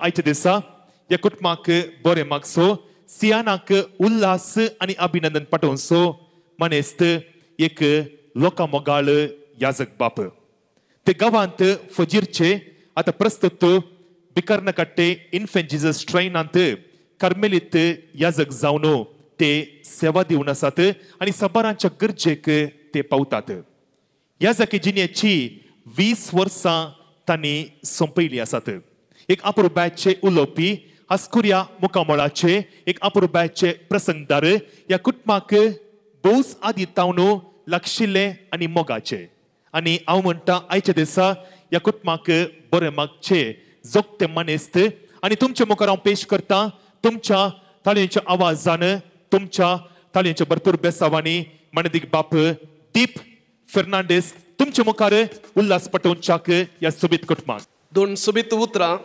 आयच्या दिसा ह्या कुटुंबाक बरें मागचो, सियानाक उल्हास आनी अभिनंदन पाठोवचो मानेस्त एक लोकां मोगाळ याजक बाप. ते गांवांत फजीरचे आतां प्रस्तुत बिकर्णकट्टे इन्फेंट जीजस श्रायनांत कार्मेलीत याजक जावन ते सेवा दिवन आसात आनी साबारांच्या गरजेक ते पावतात. याजकी जिणेची 20 वर्सां तांणी सोंपयली आसात. एक अपुरबायेचे उलोवपी, हास्कुऱ्या मुखामळाचे एक अपुरबायेचे प्रसंगदार, ह्या कुटुंबाक भोवच आदी तावन लागशिल्ले आनी मोगाचे. आनी हांव म्हणटा आयच्या दिसा ह्या कुटुंबाक बरें मागचे जोगते मानेस्त आनी तुमच्या मुखार हांव पेश करता तुमच्या ताळयेच्या आवाजान, तुमच्या ताळयेच्या भरपूर बेसावांनी मानेदीक बाप दीप फेर्नांडीस तुमच्या मुखार उल्हास पटोवच्याक ह्या सोबीत कुटुंबाक. दोन सोबीत उतरां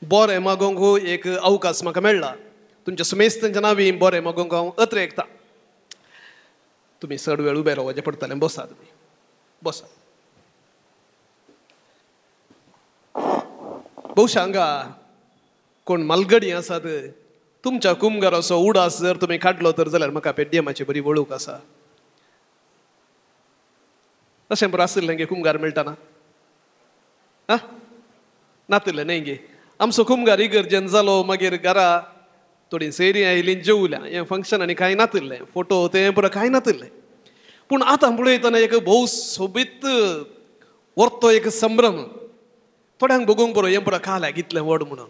बरें मागोवंक एक अवकाश म्हाका मेळ्ळा. तुमच्या सुमेस्तांच्या नांवी बरें मागोवंक हांव अत्र एकता. तुमी चड वेळ उबे रावचें पडटलें. बसा, तुमी बसा. भोवशा हांगा कोण मालगडी आसात, तुमच्या कुमगाराचो उडास जर तुमी काडलो तर जाल्यार म्हाका पेड्डियमाची बरी वळख आसा. तशें बरें आशिल्लें गे कुमगार मेळटा ना? आं, नातिल्लें न्हय गे. आमचो कुमगार इगर्जेन जालो, मागीर घरा थोडीं सैरीं आयलीं, जेवल्या, हें फंक्शन आनी कांय नातिल्लें, फोटो तें पुरो कांय नातिल्लें. पूण आतां पळयतना एक भोव सोबीत वर्तो एक संभ्रम थोड्यांक बघूंक बरो हें पुरो काल्याक इतलें व्हड म्हणून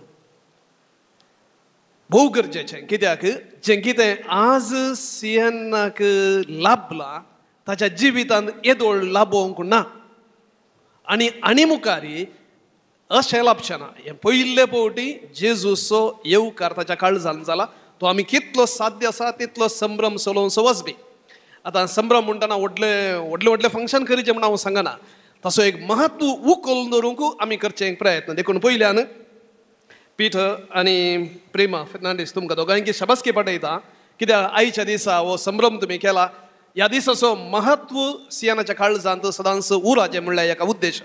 भोव गरजेचें. कित्याक जें कितें आज सियेनाक लाभलां ताच्या जिवितांत येदोळ लाभोवंक ना आनी आनी मुखारी अशें लाभचें ना. हें पयले फावटी जेजूचो येवकार ताच्या काळजान जाला. तो आमी कितलो साध्य आसा तितलो संभ्रम चलोवचो वचबी. आतां संभ्रम म्हणटना व्हडले व्हडले व्हडले फंक्शन करचें म्हूण हांव सांगना, तसो एक महत्व उखलून धरूंक आमी करचें एक प्रयत्न. देखून पयल्यान पीठ आनी प्रेमा फेर्नांडीस तुमकां दोगांयकी शाबासकी पाठयता, कित्याक आयच्या दिसा हो संभ्रम तुमी केला. ह्या दिसाचो महत्व सियानाच्या काळजांत सदांच उराचें म्हणल्यार एका उद्देश.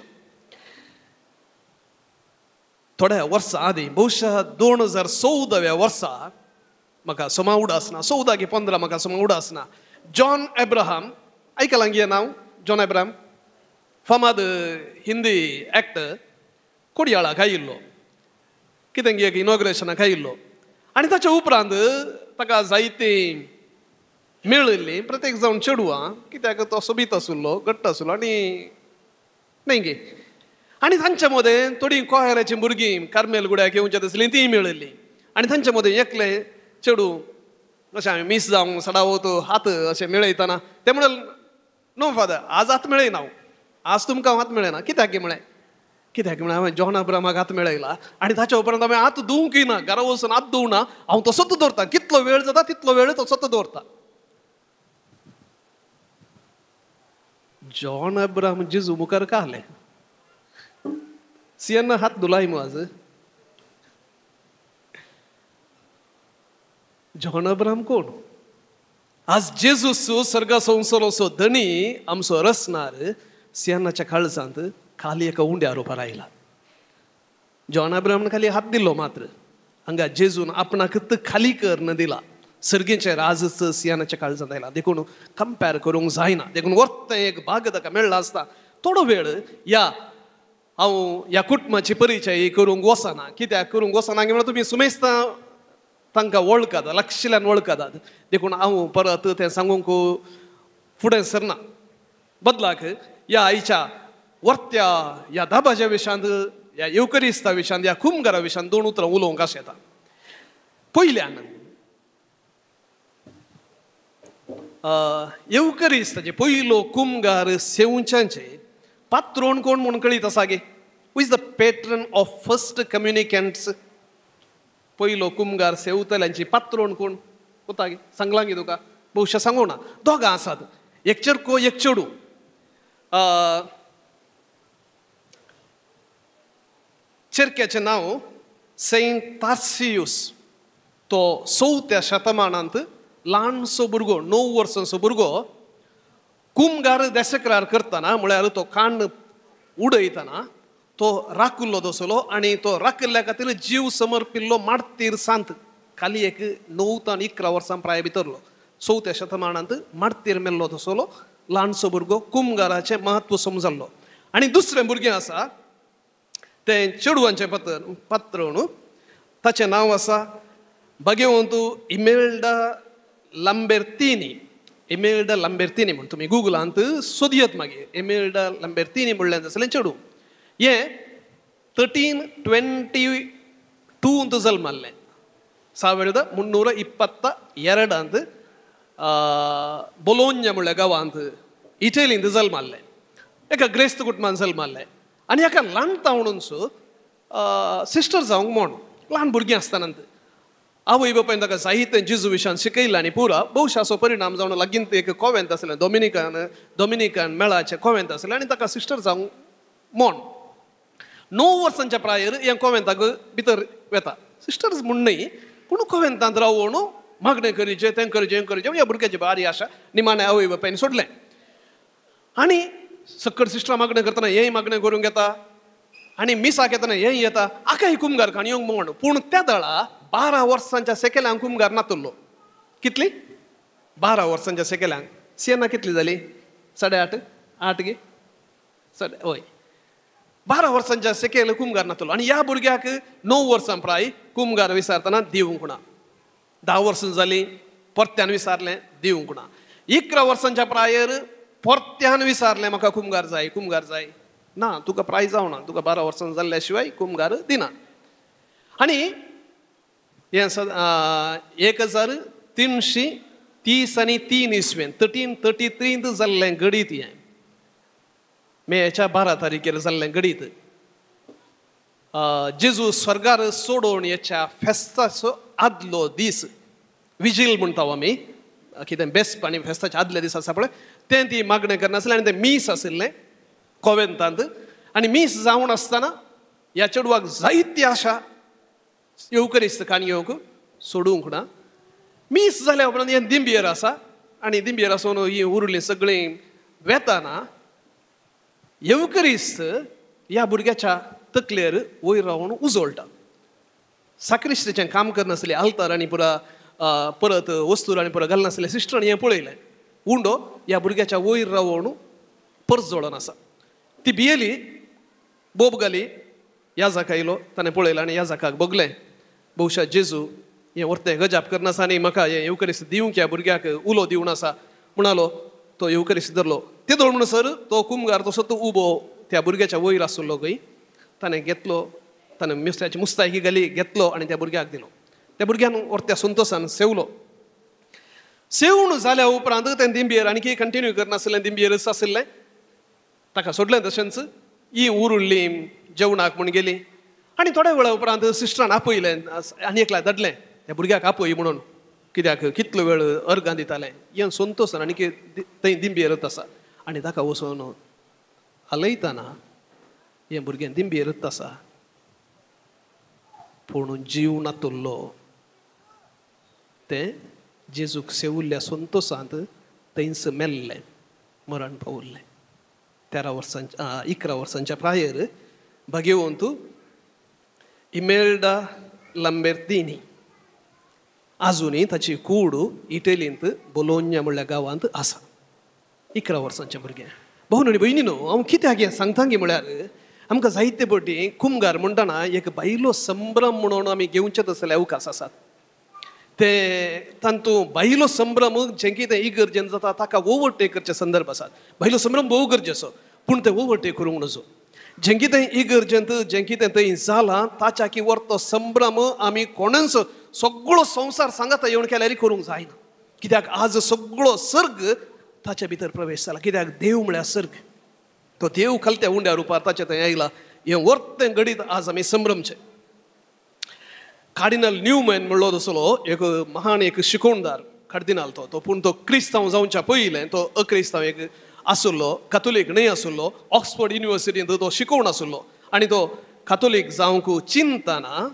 थोड्या वर्सां आदीं, बहुशा 2014 वर्सा म्हाका समा उडास ना, 14 की 15 म्हाका समा उडास ना, जॉन एब्राहम आयकलां गे नांव? जॉन एब्राहम फामाद हिंदी एक्टर, कोडयाळाक आयिल्लो, कितें एक इनॉग्रेशनाक आयिल्लो. आनी ताच्या उपरांत ताका जायती मेळिल्ली प्रत्येक जावन चेडवां, कित्याक तो सोबीत आशिल्लो, घट्ट आशिल्लो आनी न्हय गे. आनी तांच्या मदें थोडीं कोहेराचीं भुरगीं कार्मेल गुड्याक येवच्या तसलीं तीं मेळिल्लीं. आनी तांच्या मदें एकलें चेडूं अशें आमी मीस जावंक सडावत हात अशें मेळयतना तें म्हणलें, नो फादर, आज हात मेळयना हांव, आज तुमकां हात मेळना. कित्याक म्हळें? कित्याक म्हळें हांवें जॉन अब्राहमाक हात मेळयला आनी ताच्या उपरांत हांवें हात धुवंकय ना, घरा वचून हात धुवना, हांव तसोच दवरता, कितलो वेळ जाता तितलो वेळ तसोच दवरता. जॉन अब्राहम जेजू मुखार काहलें, सियन हात धुलाय मू आज. जॉन अब्राहम कोण? आज जेजूस सर्गा संवसाराचो धनी आमचो रचणार सियानाच्या काळजांत खाली एका उंड्या रुपार आयला. जॉन अब्राहमान खाली हात दिलो मात्र, हांगा जेजून आपणाक खाली करून दिला. सर्गेचें राजच सियानाच्या काळजांत आयला. देखून कंपेर करूंक जायना. देखून वर्त एक भाग ताका मेळ्ळा आसता. थोडो वेळ ह्या हांव ह्या कुटुंबाची परिचय करूंक वचना. कित्याक करूंक वचना म्हणल्यार तुमी सुमेस्तां तांकां वळखातात, लागशिल्ल्यान वळखातात. देखून हांव परत तें सांगूंक फुडें सरना. बदलाक ह्या आयच्या वर्त्या ह्या दाबाच्या विशयांत, ह्या येवकरिस्ता विशयांत, ह्या कुमगारा विशयांत दोन उतरां उलोवंक आशें येता. पयल्यान येवकरिस्ताचे पयलो कुमगार सेवच्याचे पात्रोण कोण म्हूण कळीत आसा गे? Who is the patron of first communicants? पयलो कुमगार सेवतल्यांची पात्रोण कोण कोता गे? सांगलां गे तुका? बहुशा सांगू ना. दोगां आसात, एक चेरको एक चेडूं. चेरक्याचें नांव सेंट तार्सियूस. तो 4थ्या शतमानांत ल्हानसो भुरगो, 9 वर्सांचो भुरगो, कुमगार देसेक्रार करतना म्हळ्यार तो कान उडयतना तो राखुल्लो दसलो आनी तो राखिल्ल्या खातीर जीव समर्पिल्लो मार्तीर सांत. खाली एक 9 आनी 11 वर्सां प्राय भितरलो 4थ्या शतमानांत मार्तीर मेल्लो दसलो ल्हानसो भुरगो कुमगाराचें महत्व समजल्लो. आनी दुसरें भुरगें आसा तें चेडवांचें पत्र न्हू, ताचें नांव आसा भगेवंतू इमेल्डा लंबेर्तिनी. इमेल्डा लंबेर्तिनी म्हूण तुमी गुगलांत सोदयत मागीर इमेल्डा लंबेर्तिनी म्हणलें आसलें चेडूं. हें 1322 जल्मल्लें, 1322 बोलोन्या म्हणल्या गांवांत इटलींत जल्मल्लें. एका ग्रेस्त कुटुंबान जल्मल्लें आनी एका ल्हान तावणूच सिस्टर जावंक म्हण ल्हान भुरगीं आसतना आवय बापायन ताका जायतें जेजू विशयान शिकयलें आनी पुरा भोवशाचो परिणाम जावन लागींत एक कोवेंत आसलें, डोमिनिकन मेळाचें कोवेंत आसलें आनी ताका सिस्टर जावंक म्हण 9 वर्सांच्या प्रायर हें कोवेंताक भितर वेता. सिस्टर्स म्हूण न्हय पूण कोवेंतांत रावून मागणें करीचें तें करचें हें करचें ह्या भुरग्याची भारी आशा निमाणें आवय बापायन सोडलें. आनी सक्कड सिस्टरां मागणें करतना हेंय मागणें करूंक येता आनी मिसाक येतना हेंय येता. आकाय कुमगार काणयोंक म्हण पूण त्या दळा 12 वर्सांच्या सेकेल्यांक कुमगार नातुल्लो. कितली? 12 वर्सांच्या सेकेल्यांक. सियेना कितली जाली? 8.5 8 गे साडे हय 12 वर्सांच्या सेकेल कुमगार नातुल्लो. आनी ह्या भुरग्याक 9 वर्सां प्राय कुमगार विसारतना दिवंक ना. 10 वर्सां जालीं परत्यान विसारलें दिवंक ना. 11 वर्सांच्या प्रायर परत्यान विसारलें म्हाका कुमगार जाय कुमगार जाय. ना तुका प्राय जावना, तुका 12 वर्सां जाल्ल्या शिवाय कुमगार दिना. आनी हें 1333 इसवेन 1333 जाल्लें घडीत हें मेच्या 12 तारखेर जाल्लें घडीत. जेजू स्वर्गार सोडोवन हेच्या फेस्ताचो आदलो दीस, विजील म्हणटा आमी कितें बेस्प आनी फेस्ताच्या आदले दीस आसा पळय तें ती मागणें करनासलें आनी तें मीस आशिल्लें कोवेंतांत. आनी मीस जावन आसतना ह्या चेडवाक जायती आशा येवकरिस्त काणी येवंक सोडूंक ना. मीस जाल्या उपरांत हें दिंबियर आसा आनी दिंबियर आसून ही उरलीं सगळीं वेताना येवकरिस्त ह्या भुरग्याच्या तकलेर वयर रावन उजळटा. साक्रिस्तीचें काम करनासलें आल्तार आनी पुरा परत वस्तूर आनी पुरा घालनासलें सिस्टरान हें पळयलें उंडो ह्या भुरग्याच्या वयर रावन परजोळोन आसा. ती भियेली, बोब घाली, ह्या जाका येयलो ताणें पळयलें आनी ह्या जाकाक भोगलें बहुशा जेजू हें वर्तें गजाप करनासा आनी म्हाका हें येवकरिस्त दिवंक ह्या भुरग्याक उलो दिवन आसा म्हणालो. तो येवकरिस्त धरलो तेदोळ म्हणसर तो कुमगार तसो तो उबो त्या भुरग्याच्या वयर आसलो खंय ताणें घेतलो, ताणें मिसल्याची मुस्तायकी घाली, घेतलो आनी त्या भुरग्याक दिलो. त्या भुरग्यान वर्त्या संतोशान सेवलो. सेवून जाल्या उपरांत तें दिंबियर आनी कंटिन्यू करनासलें, दिंबियरच आशिल्लें ताका सोडलें तशेंच. ही उरुल्ली जेवणाक म्हूण गेली आनी थोड्या वेळा उपरांत सिस्टरान आपयलें आनी एकल्या धाडलें त्या भुरग्याक आपय म्हणून, कित्याक कितलो वेळ अर्गां दितालें हें संतोशान आनी थंय दिंबियरत आसा. आनी ताका वचून हालयतना हें भुरगें दिंबियरत आसा पूण जीव नातुल्लो. तें जेजूक सेवुल्ल्या संतोशांत थंयच मेल्लें, मरण पावल्लें. 13 वर्सांच्या 11 वर्सांच्या प्रायर भाग्यवंत इमेल्डा लंबेर्तिनी आजुनूय ताची कूड इटलींत बोलोन्या म्हणल्या गांवांत आसा. 11 वर्सांचें भुरगें. भाव आनी भयणी न्हू, हांव कित्याक हें सांगता गी म्हळ्यार आमकां जायते पटी कुमगार म्हणटना एक बायलो संभ्रम म्हणून आमी घेवचें तसले अवकाश आसात. ते तातूंत बायलो संभ्रम जें कितें इगर्जेन जाता ताका ओवरटेक करचे संदर्भ आसात. बायलो संभ्रम भोव गरजेचो पूण ते ओवरटेक करूंक नजो. जें कितें इगर्जेंत जें कितें थंय जालां ताच्या की वर्तो संभ्रम आमी कोणूच सगळो संवसार सांगाता येवन केल्यार करूंक जायना. कित्याक आज सगळो सर्ग ताच्या भितर प्रवेश जाला. कित्याक देव म्हळ्यार सर्ग, तो देव खालत्या उंड्या रुपार ताचे थंय आयला. हें वर्तें घडीत आज आमी संभ्रमचें. कार्डिनल न्यूमॅन म्हणलो तसलो एक महान एक शिकोवणदार कार्दिनाल तो तो पूण तो क्रिस्तांव जावच्या पयलें तो अक्रिस्तांव एक आसुल्लो, कातोलीक न्हय आसुल्लो. ऑक्सफर्ड युनिवर्सिटींत तो शिकोवण आसुल्लो आनी तो कातोलीक जावंक चिंतना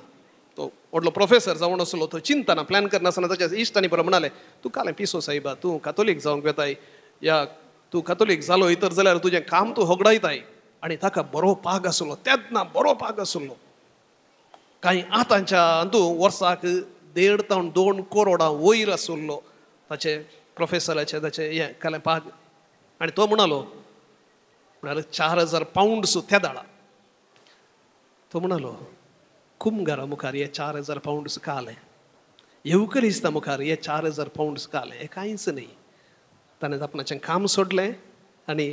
तो व्हडलो प्रोफेसर जावन आसलो. तो चिंतना प्लॅन करनासतना ताच्या इश्टांनी बरो म्हणाले तूं कालें पिसो साहेबा, तूं कातोलीक जावंक वेताय, या तूं कातोलीक जालो इतर जाल्यार तुजें काम तूं होगडायताय. आनी ताका बरो पाग आसलो, तेन्ना बरो पाग आसलो. कांय आतांच्या अंदू वर्साक 1.5 ते 2 करोडा वयर आसलो ताचे प्रोफेसराचे ताचे हें कालें पाग. आनी तो म्हणालो म्हळ्यार 4000 पावंड्स त्या दाळा. तो म्हणालो कुमगारा मुखार हे 4000 पावंड्स कालें, येवकरिस्ता मुखार हे 4000 पावंड्स कालें, हें कांयच न्ही. ताणें आपणाचें काम सोडलें आनी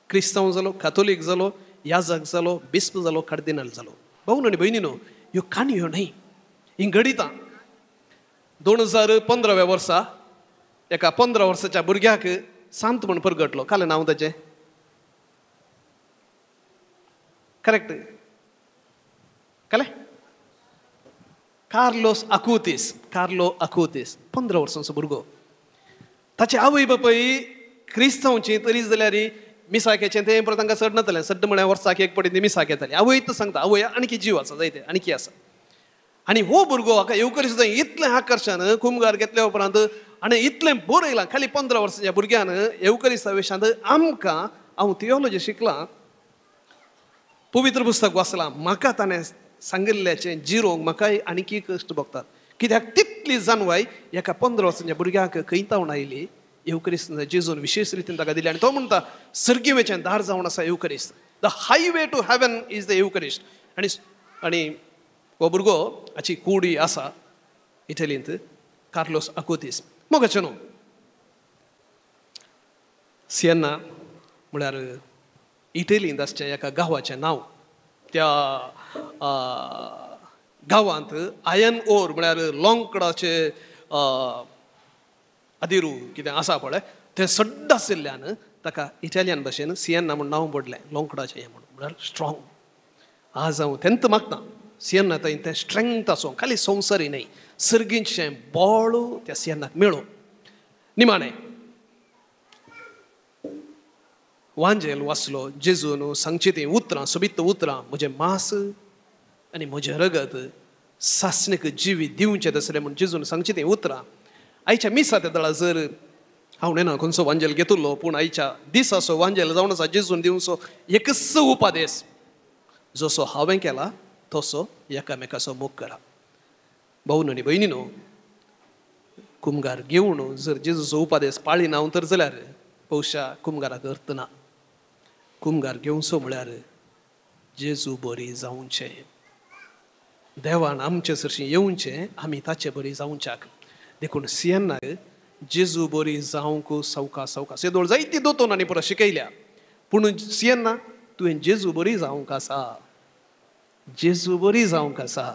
क्रिस्तांव जालो, कातोलीक जालो, याजक जालो, बिस्प जालो, कार्दिनाल जालो. भाऊ आनी भयणीनो, ह्यो काणयो न्हय, हीं घडितां. 2015 वर्सा एका 15 वर्साच्या भुरग्याक सांत म्हूण परगटलो. कालें नांव ताचें करेक्ट कालें कार्लोस आकुतीस. कार्लो आकुतीस 15 वर्सांचो भुरगो. ताचे आवय बापूय क्रिस्तांवची तरी जाल्यार मिसाक येचें तें परत तांकां चड नातलें. सड्ड म्हळ्यार वर्साक एक पटी ती मिसाक येताली. आवय तर सांगता, आवय आणखी जीव आसा जायते आणखी आसा. आनी हो भुरगो हाका येवकरिस्तां इतलें आकर्शण कुमगार घेतल्या उपरांत आनी इतलें बरयलां खाली 15 वर्सांच्या भुरग्यान येवकरिस्ता विशयांत. आमकां हांव थियोलॉजी शिकलां, पवित्र पुस्तक वाचलां, म्हाका ताणें सांगिल्ल्याचें जिरोवंक म्हाकाय आणखी कश्ट भोगतात. कित्याक तितली जाणवाय एका 15 वर्सांच्या भुरग्याक खंय तावन आयली? येवकरिस्त जेजून विशेश रितीन ताका दिली. आनी तो म्हणटा सर्गीवेचें दार जावन आसा येवकरिस्त. The highway to heaven is the Eucharist. आनी आनी हो भुरगो हाची कुडी आसा इटलींत, कार्लोस आकुतीस. मोगाचें न्हू सियेन्ना म्हळ्यार इटलींत आसचें एका गांवाचें नांव. त्या गांवांत आयन ओर म्हळ्यार लोंकडाचे आदिरू कितें आसा पळय तें सड्ड आशिल्ल्यान ताका इटालियन भाशेन सियेन्ना म्हूण नांव पडलें, लोंकडाचें हें म्हणून, म्हळ्यार स्ट्रॉंग. आज हांव तेंत मागता सियेन्ना थंय तें स्ट्रेंथ आसूं, खाली संवसारी न्हय सर्गीचें बळ त्या सियेन्नाक मेळूं. निमाणें वांजेल वाचलो जेजून सांगची तीं उतरां, सोबीत उतरां, म्हजें मांस आनी म्हजें रगत सासणीक जिवीत दिवचें तसलें म्हूण जेजून सांगची तीं उतरां. आयच्या मिसा त्या दळा जर हांव नेना खंयचो वांजेल घेतलो, पूण आयच्या दिसाचो वांजेल जावन आसा जेजून दिवचो एकच उपादेस, जसो हांवें केला तसो एकामेकाचो मोग करा. भाऊ आनी भयणीनो, कुमगार घेवन जर जेजूचो उपादेस पाळी ना तर जाल्यार पौशा कुमगाराक अर्थ ना. कुमगार घेवचो म्हळ्यार जेजू बरी जावचें, देवान आमचे सरशीं येवचें, आमी ताचे बरी जावच्याक. देखून सियेन्नाक जेजू बरी जावंक सवका सवका सेदोळ जायती दोतोन आनी पुरो शिकयल्या, पूण सियेन्ना तुवें जेजू बरी जावंक आसा, जेजू बरी जावंक आसा.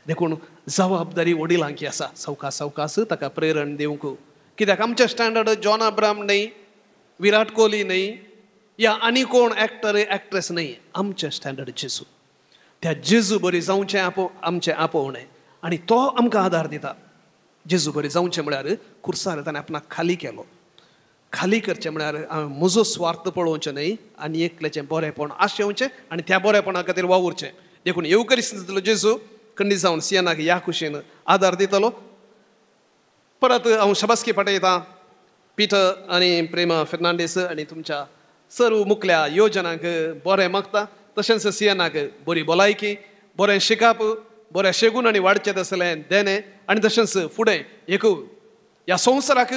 देखून जबाबदारी वडिलांकी आसा सवका सवकास ताका प्रेरण दिवंक. कित्याक आमचें स्टँडर्ड जॉन अब्राम न्हय, विराट कोहली न्हय, या आनी कोण एक्टर एक्ट्रेस न्हय, आमचें स्टँडर्ड जेजू. त्या जेजू बरी जावचें आमचें आपोवणें आनी तो आमकां आदार दिता. जेजू बरी जावचें म्हळ्यार खुर्सार ताणें आपणाक खाली केलो. खाली करचें म्हळ्यार हांवें म्हजो स्वार्थ पळोवचें न्हय आनी एकल्याचें बरेंपण आशेवचें आनी त्या बरेपणा खातीर वावुरचें. देखून येवकरिस्तांतलो जेजू खंडीत जावन सियेनाक ह्या खुशेन आदार दितलो. परत हांव शबासकी पाठयतां पिटर आनी प्रेमा फेर्नांडीस आनी तुमच्या सर्व मुखल्या योजनांक बरें मागता. तशेंच सियेनाक बरी भलायकी, बरें शिकप, बरें शेगून आनी वाडचें तसलें देणें आनी तशेंच फुडें एक ह्या संवसाराक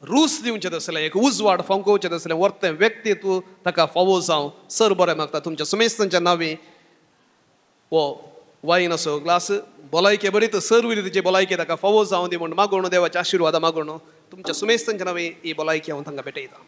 रूच दिवचें तसलें, एक उजवाड फांकोवचें तसलें वर्तें व्यक्तित्व ताका फावो जावं. सर बरें मागता तुमच्या सुमेस्तांच्या नांवी हो वायन असो ग्लास भलायके बरी तर सर्व रितीची भलायकी ताका फावो जावं दी म्हूण मागोवणू, देवाच्या आशिर्वादा मागोवणू तुमच्या सुमेस्तांच्या नांवी ही भलायकी हांव तांकां भेटयतां.